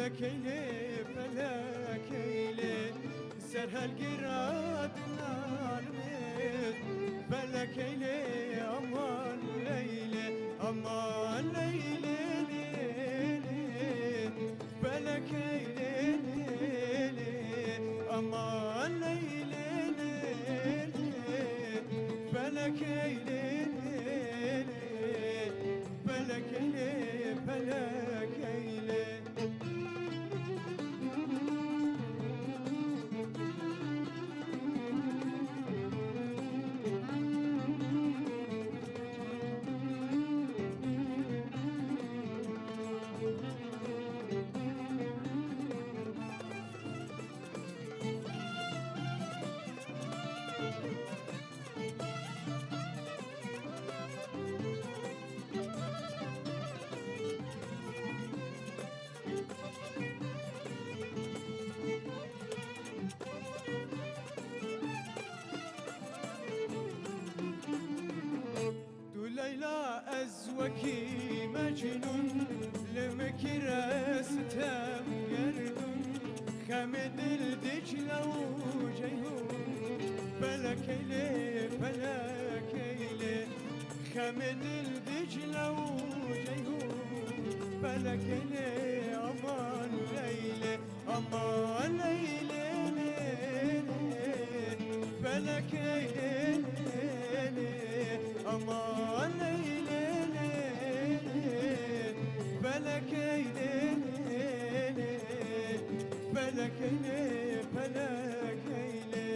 فەلەکەیلێ فەلەکەیلێ سەر هەلگراد نالمێت فەلەکەیلێ ئەمان لەیلێ ئەمان لەیلێ لێلێ فەلەکەیلێ لێلێ ئەمان لەیلێ لێلێ فەلەکەیلێ لێلێ فەلەکەیلێ فەلەکەیلێ. تو لەیلا ئەز وەکی مەجنون لمکرە ستەم گەردون خەمێ دل دجلە و جەیهون فەلەکەیلێ فەلەکەیلێ خەمێ دل دجلە و جەیهون فەلەکەیلێ ئەمان لەیلێ ئەمان لەیلێ لێلێ فەلەکەیلێ لێلێ ئەمان لەیلێ لێلێ فەلەکەیلێ لێلێ فەلەکەیلێ فەلەکەیلێ.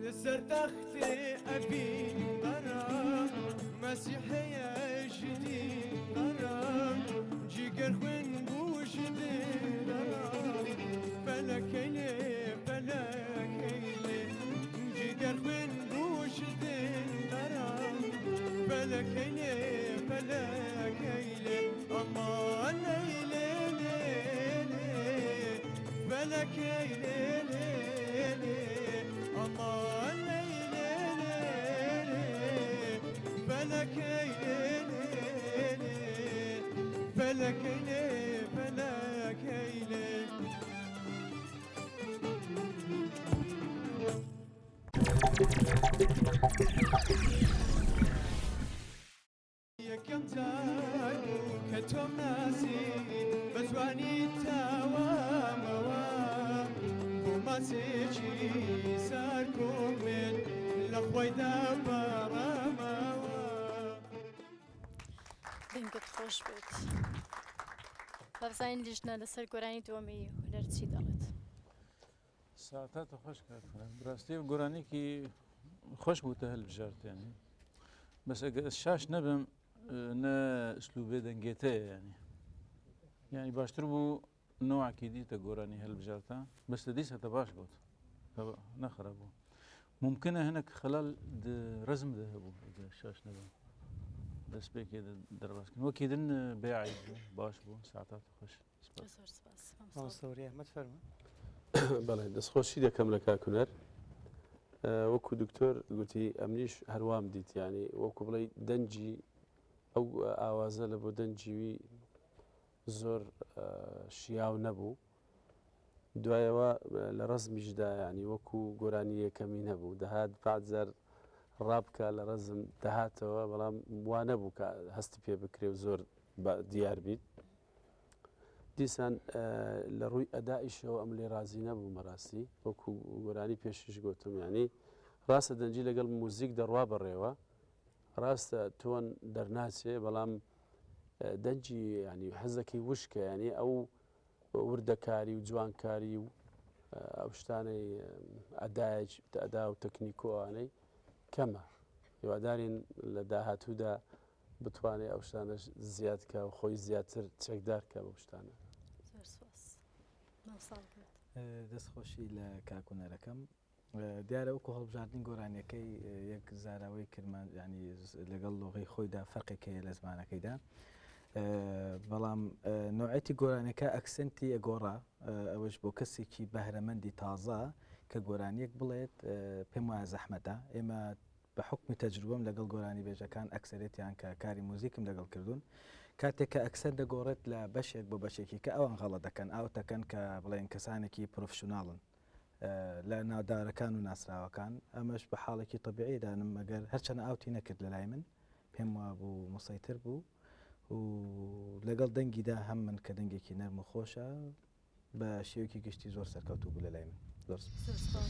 لەسەر تەختێ ئەڤین دارم مەسیحەیە ژدین دارم جگەر خوێن بوو ژدین دارم فەلەکەیلێ فەلەکەیلێ جگەر خوێن بوو ژدین دارم فەلەکەیلێ فەلەکەیلێ ئەمان لەیلێ لێلێ فەلەکەیلێ لێلێ ئەمان لەیلێ لێلێ فەلەکەیلێ لێلێ فەلەکەیلێ فەلەکەیلێ. یەکەم جار بوو کە تۆم ناسی بە جوانی تاوامەوە بۆ ماچێکی سەرکۆمێت لە خۆیدا پەڕامەوە. دەنگت خۆش بێت. با بزانین لیژنە لەسەر گۆرانی دووەمی هونەر چی دەڵێت. ساعتات خۆش کاک فەرهاد. بەڕاستی گۆرانیکی خۆش بوو تە هەلبژارد یانی بەس ئەگەر ئەس شاش نەبم نە ئسلوبێ دەنگێتەیە یانی یانی باشتر بوو نوعکی دیتە گۆرانی هەلبژارتە بەس لە دیسە تە باش گوت نەخرا بوو ممکنە هەنێک خەلال ڕزم دە هەبوو ئەگەر شاش نەبم دەست پێکێ دەربازکردن وەکی دن بێ عیب بوو باش بوو ساعتات خۆش. زۆر سپاس. مامۆستا وریا ئەحمەد فەرموو. بەڵێ دەستخۆشی دەکەم لە کاک هونەر وەکو دکتۆر گوتی ئەمنیش هەروام دیت ینی وەکو بڵێ دەنگی ئەو ئاوازە لە بۆ دەنگیوی زۆر شیاو نەبوو دوایەوە لە ڕەزمیشدا ینی وەکو گۆرانی یەکەمی نەبوو دەهات بعد ڕابکە لە ڕەزم دەهاتەوە بەڵام وا نەبوو کە هەستی پێ بکرێ و زۆر دیار بیت دیسان لە ڕووی ئەدائیشەوە ئەم لێ ڕازی نەبووم بەڕاستی وەکو گۆرانی پێشیش گوتم ینی ڕاستە دەنجی لەگەڵ موزیک دەڕوا بەڕێوە ڕاستە تۆن دەرناچێ بەڵام دەنجی ینی حەزەکەی وشکە ینی ئەو وردەکاری و جوانکاری و ئەو شتانەی ئەدایەک ئەدا و تەکنیکۆوانەی کەمە هیوادارین لە داهاتوودا بتوانێت ئەو شتانەش زیاد کە و خۆی زیاتر چەکدار کە بەو شتانە. زۆر سوپاس مامۆستا هەڵکەوت. دەست خۆشی لە کاک هونەرەکەم. دیارە وەکو هەڵبژاردنی گۆرانیەکەی یەک زاراوەی کرمان ینی لەگەڵ لۆغەی خۆیدا فەرقێک هەیە لە زمانەکەیدا بەڵام نوعەتی گۆرانەکە accent ی ئەگۆڕا ئەوەش بۆ کەسێکی بەهرەمەندی تازە کە گۆرانیەک بڵێت پێم وایە زەحمەتە ئێمە بە حوکمی تەجروبەم لەگەڵ گۆرانیبێژەکان ئەکسەرێتیان کە کاری موزیکم لەگەڵ کردوون کاتێک کە accent دەگۆڕێت لە بەشێک بۆ بەشێکی کە ئەوان غەڵەت دەکەن out دەکەن کە بڵێن کەسانێکی professional ن لە ناودارەکان و ناسراوەکان ئەمەش بە حاڵێکی تەبیعی دانم مەگەر هەرچەنە out ی نەکرد لە لای من پێم وابوو مسەیتر بوو و لەگەڵ دەنگیدا هەم من کە دەنگێکی نەرم و خۆشە بە شێوەیەکی گشتی زۆر سەرکەوتوو بوو لە لای من زۆر سوپاس.